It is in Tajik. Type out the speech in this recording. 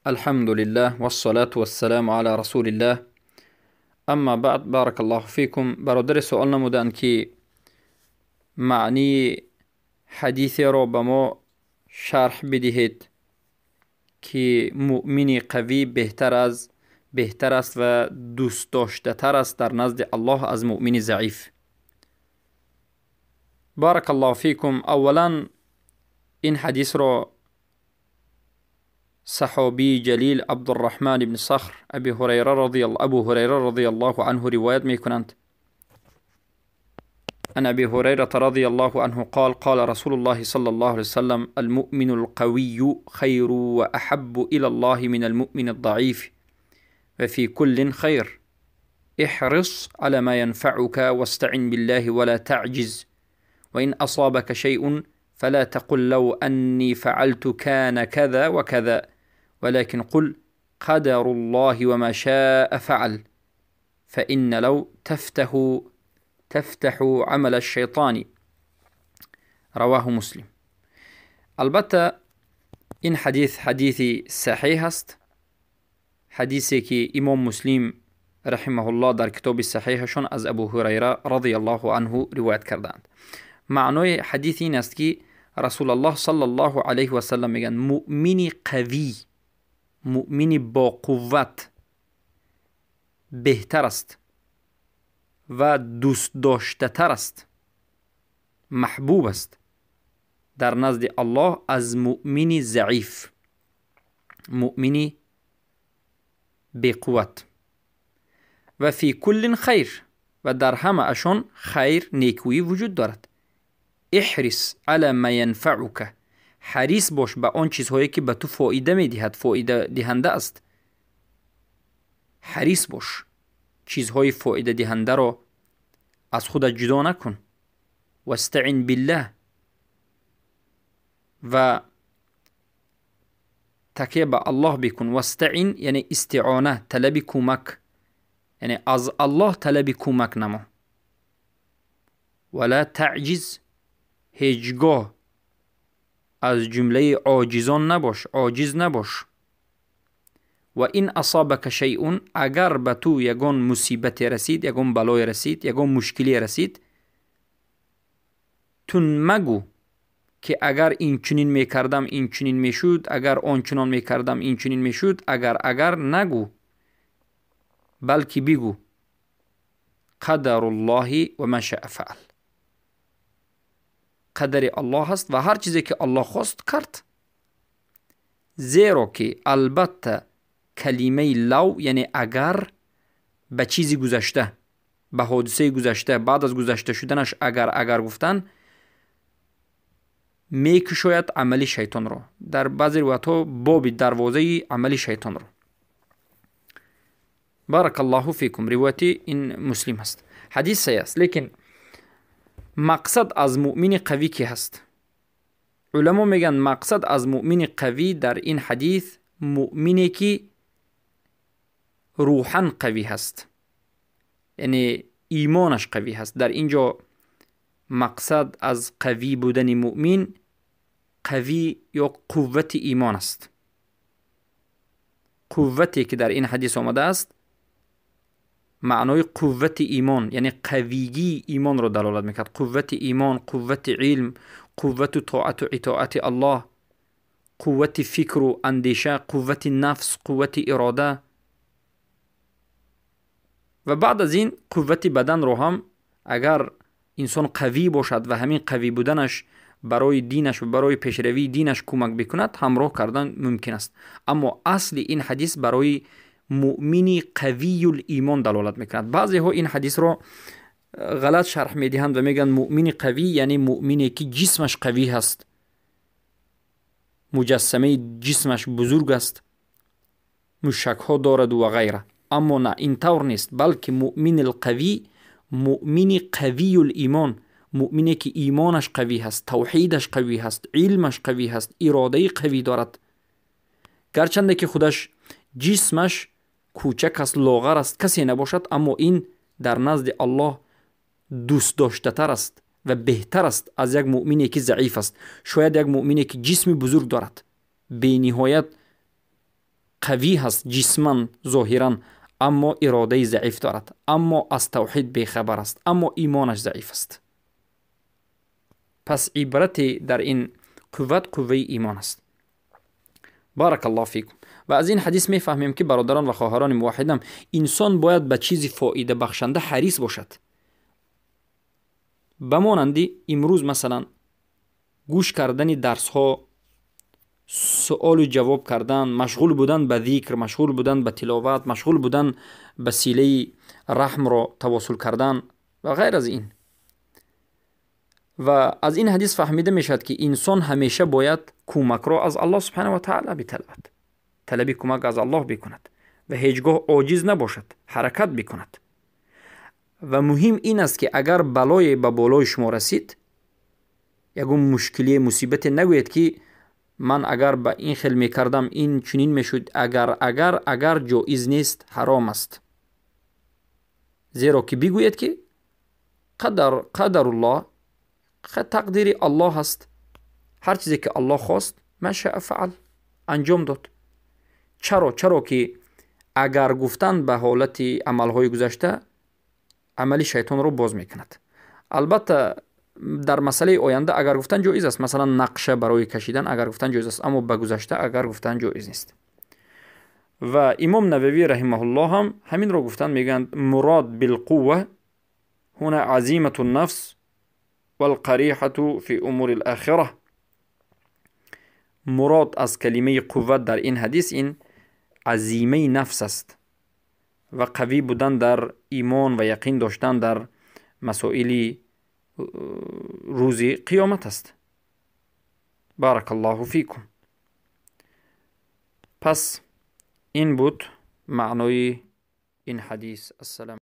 الحمد لله والصلاة والسلام على رسول الله. اما بعد، بارك الله فيكم. برادر سؤال نمودند که معنی حدیث را به ما شرح بدهید که مؤمن قوی بهتر است و دوست داشته تر است در نزد الله از مؤمن ضعیف. بارک الله فیکم. اولا این حدیث را صحابی جلیل عبدالرحمن بن صخر ابو هریره رضی الله عنه روایت میکنند. عن أبي هريرة رضي الله عنه قال: قال رسول الله صلى الله عليه وسلم: المؤمن القوي خير وأحب إلى الله من المؤمن الضعيف، وفي كل خير. احرص على ما ينفعك واستعن بالله ولا تعجز، وإن أصابك شيء فلا تقل لو أني فعلت كان كذا وكذا، ولكن قل قدر الله وما شاء فعل، فإن لو تفتح عمل الشیطان. رواه مسلم. البته این حدیث حدیث صحیح است، حدیثی که امام مسلم رحمه الله در کتاب صحیحشان از ابو هریره رضی الله عنه روایت کردند. معنای حدیث این است که رسول الله صلی الله علیه و سلم میگن مؤمن قوی، مؤمن با قوت بهتر است و دوست داشته تر است، محبوب است در نزد الله از مؤمن ضعیف، مؤمن بی قوت. و فی کل خیر، و در همه اشان خیر نیکویی وجود دارد. احرص علی ما ینفعک، حریص باش به آن چیزهایی که به تو فایده میدهد، فایده دهنده است. حریص باش، چیزهای فایده دهنده را از خودت جدا نکن. واستعن بالله، و تکیه به الله بکن. واستعن یعنی استعانه، طلب کمک، یعنی از الله طلب کمک نما. ولا تعجز، هیچگاه از جمله عاجزان نباش، عاجز نباش. و این اصابک شیء، اگر به تو یگان مصیبت رسید، یگان بلای رسید، یگان مشکلی رسید، تو مگو که اگر این چنین میکردم این چنین میشد، اگر آن چنان میکردم این چنین میشد، اگر اگر نگو، بلکه بگو قدر الله و ما شاء فعل، قدر الله است و هر چیزی که الله خواست کرد. زیرا که البته کلمه لو یعنی اگر به چیزی گذشته، به حادثه گذشته، بعد از گذشته شدنش اگر اگر گفتن، میکشاید عمل شیطان را. در بعضی روایت‌ها باب دروازه عمل شیطان را. بارک الله فیکم. روایت این مسلم است. حدیث صحیح است، لیکن مقصد از مؤمن قوی کی هست؟ علما میگن مقصد از مؤمن قوی در این حدیث مؤمنی که روحاً قوی هست، یعنی ایمانش قوی هست. در اینجا مقصد از قوی بودن مؤمن قوی یا قوت ایمان است. قوتی که در این حدیث آمده است معنای قوت ایمان یعنی قویگی ایمان را دلالت میکرد. قوت ایمان، قوت علم، قوت طاعت و اطاعت الله، قوت فکر و اندیشه، قوت نفس، قوت اراده، و بعد از این قوت بدن رو هم اگر انسان قوی باشد و همین قوی بودنش برای دینش و برای پیشروی دینش کمک بکند، همراه کردن ممکن است. اما اصل این حدیث برای مؤمن قوی الایمان دلالت میکند. بعضی ها این حدیث را غلط شرح میدهند و میگن مؤمن قوی یعنی مؤمنی که جسمش قوی هست، مجسمه جسمش بزرگ است، مشک ها دارد و غیره. اما نه، این طور نیست، بلکه مؤمن القوی مؤمن قوی الایمان، مؤمنی که ایمانش قوی هست، توحیدش قوی هست، علمش قوی هست، اراده قوی دارد. گرچنده که خودش جسمش کوچک است، لاغر است، کسی نباشد، اما این در نزد الله دوست داشته تر است و بهتر است از یک مؤمنی که ضعیف است. شاید یک مؤمنی که جسم بزرگ دارد، بی نهایت қавӣ ҳаст ҷисман, зоҳиран, аммо иродаи заиф дорад, аммо аз тавҳид бехабар аст, аммо имонаш заиф аст. Пас ибрате дар ин қувват қувваи имон аст. Барак Аллоҳ фикум. Ва аз ин ҳадис мефаҳмем, ки бародарон ва хоҳарони муваҳҳидам, инсон бояд ба чизи фоидабахшанда ҳарис бошад. Ба монанди имрӯз, масалан, гӯш кардани дарсҳо, суолу ҷавоб кардан, машғул будан ба зикр, машғул будан ба тиловат, машғул будан ба силаи раҳмро тавоссул кардан ва ғайр аз ин. Ва аз ин ҳадис фаҳмида мешавад, ки инсон ҳамеша бояд кӯмакро аз Аллоҳ субҳанаҳу ва таъала биталабад, талаби кӯмак аз Аллоҳ бикунад ва ҳеҷ гоҳ оҷиз набошад, ҳаракат бикунад. Ва муҳим ин аст, ки агар балое ба болои шумо расид, ягон мушкилие, мусибате, нагӯед, ки ман агар ба ин хел мекардам, ин чунин мешуд. Агар, агар, агар ҷоиз нест, ҳаром аст. Зеро ки бигӯед, ки қадар, қадаруллоҳ, тақдири Аллоҳ аст. Ҳар чизе ки Аллоҳ хост, ما شاء فعل, анҷом дод. Чаро? Чаро ки агар гуфтан ба ҳолати амалҳои гузашта амали шайтонро боз мекунад. Албатта, дар масъалаи оянда агар гуфтан ҷоиз аст, масалан, нақша барои кашидан агар гуфтан ҷоиз аст, аммо ба гузашта агар гуфтан ҷоиз нест. Ва Имом Нававӣ раҳимаҳуллоҳ ҳам ҳаминро гуфтан, мегӯянд: мурод билқувва ҳуна азимату нафс валқарихату фи умури лахира. Мурод аз калимаи қувват дар ин ҳадис ин азимаи нафс аст ва қавӣ будан дар имон ва яқин доштан дар масоили рӯзи қиёмат аст. Барак Аллоҳу фикум. Пас ин буд маънои ин ҳадис. Ассалом.